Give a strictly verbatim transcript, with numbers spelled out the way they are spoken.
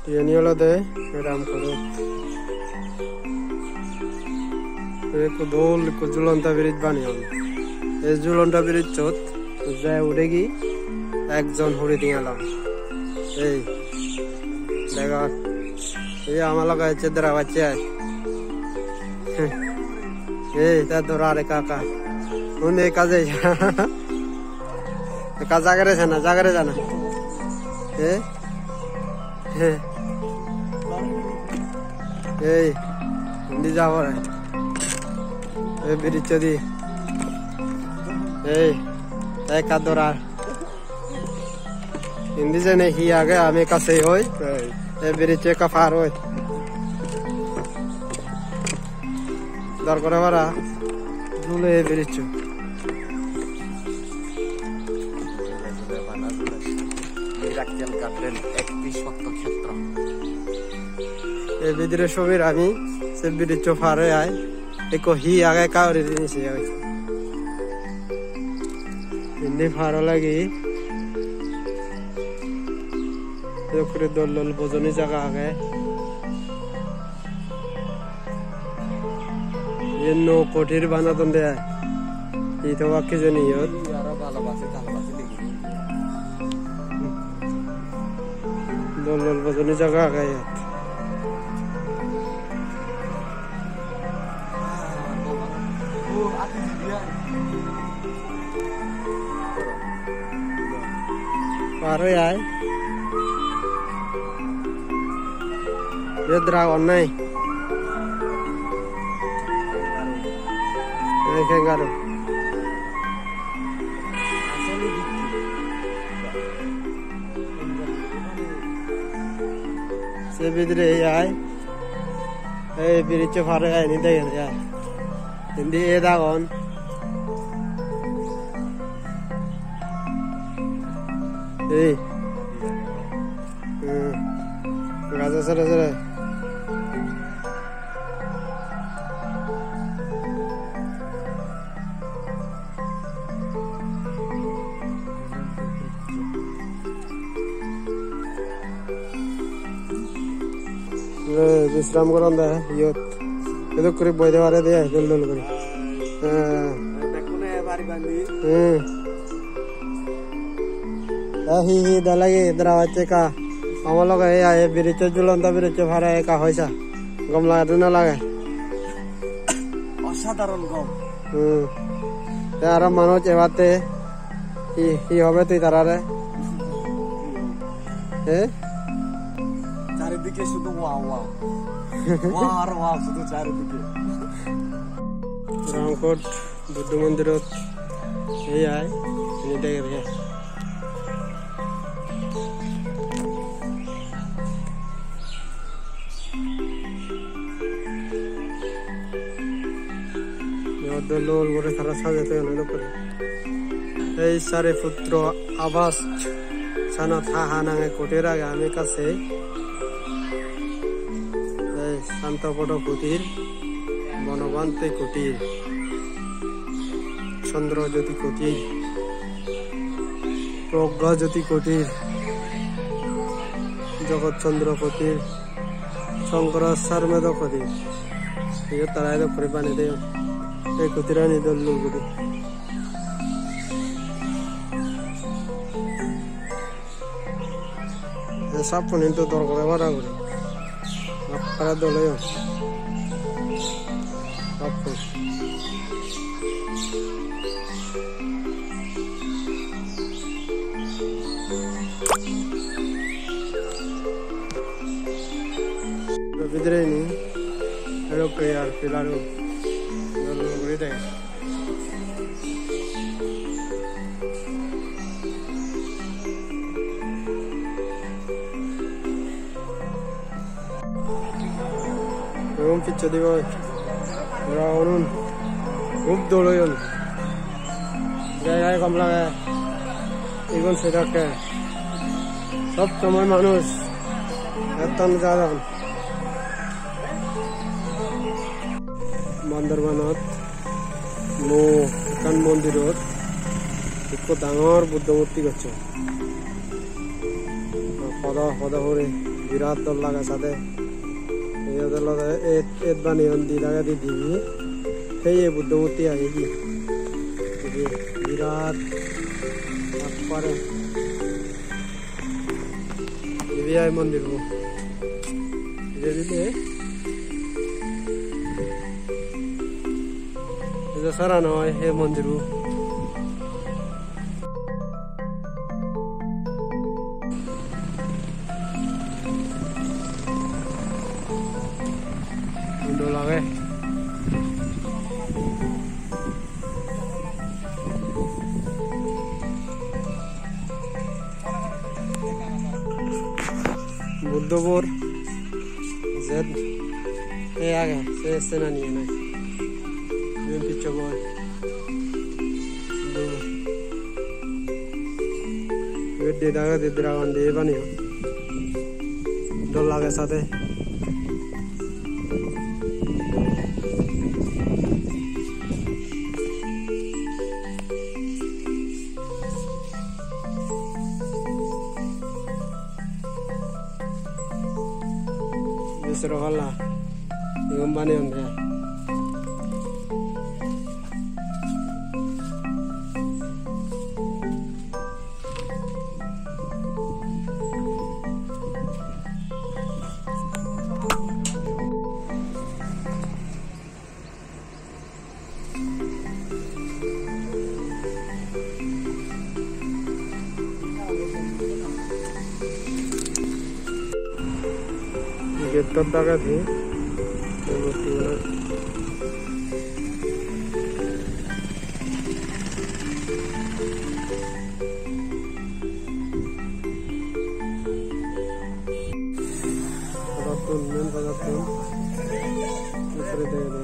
Iyeni olode Ramkorot. Ekko dol ekko jhulonta bridge baneyon. Ei jhulonta bridge-ot jai udegi ekjon huri tenga lon. Ei dega, ei ama loge ecche dara bacche ai. Ei ta dora ar ekka ekka. Undi ekka jai. Ekka jagere jana, jagere jana. Eh? Eh. Ei, indi jabo re. Ei, bridge-odi. Ei, ekka dora. Indi jene hi age ami ekka sei oi. Ei. Ei, bridge ekka par oi. Dor gore para. Jhule bridge. Miracle Garden, একটি সত্য ক্ষেত্র। Ei bidire sobir ami se bridge par oi ai. Ekko hi age ekka guri jini se oi. Indi par olegi. Ekko guri dol dol bojoni jaga age. Iyen nuo kutir banadon de ai. Hi tobak hijeni iyot. Aro bhalobasi, bhalobasi legi. Dol dol bojoni jaga age iyot. Par oi ai. Ye dragon nei. Ei kangaroo. Se bidire ei ai. Ei bridge-o par oi ai, indi degede ai. Indi et agon. Ei. Hmm. Gajo sere sere. Eh, bisram goron de, iyot. Edok guri boi de pare de, dol dol guri. Eh. Bekkune bari bandi. Hmm. Eh, hi hi de lagi, dara bacche ka. Ama loge ei ai, bridge-o jhulonta bridge-o pare ekka hoisa. Gom lage, dol no lage? Osadharon gom. Hmm. Te aro manuj ebatte hi, hi hobe tui tarare? Eh? Charidike sudu wow wow. Wow ar wow sudu charidike. Ramkot Buddho mondirot ei ai, ini degede. Iyot dol dol guri tara sajei toyon edokkore. Ei Sariputro Abas sanot ha ha nange kutir age ami ekka sei. Ei Santopodo kutir, Bonobhante kutir, Chandra Jyoti kutir, Pragya Jyoti kutir, Jagat Chandra kutir, Shankara Sarmedha kutir. Iyot tara edok guri banei toyon. Ei kutirani dol dol guri. Ei sappun hintu dor gore para guri. Ekkere dol oyon. Sappun. Bidire ini edokke ar pillar-un dol dol guri dege. Room picture dibo. Ora orun. Hub dol oyon. Jaga gom lage. Igun sedokke. Sob somoi manuj etton jadon. Bandarbanot mo ekkan mondirot ekko dangor Buddho murti gocchon. Podo, podo hure, birat dol lage sade. Iyot olode et, et baneyon di dagedi dibe. Heye Buddho murti agey di. Ibe birat ekkore. Ibe ai mondirbo. Ibe bile. Ibe sara noi, ei mondirbo. Dol agey. Buddho bor jet ei agey, se senani eney. Iben piccho bor. Iben de dagedi dragon diye baneyon. Dol lage sade. Ei sero palla. Igun baneyon de. Getto dagedi ei murtigun agey. Podottun, main podottun. Ugure degede.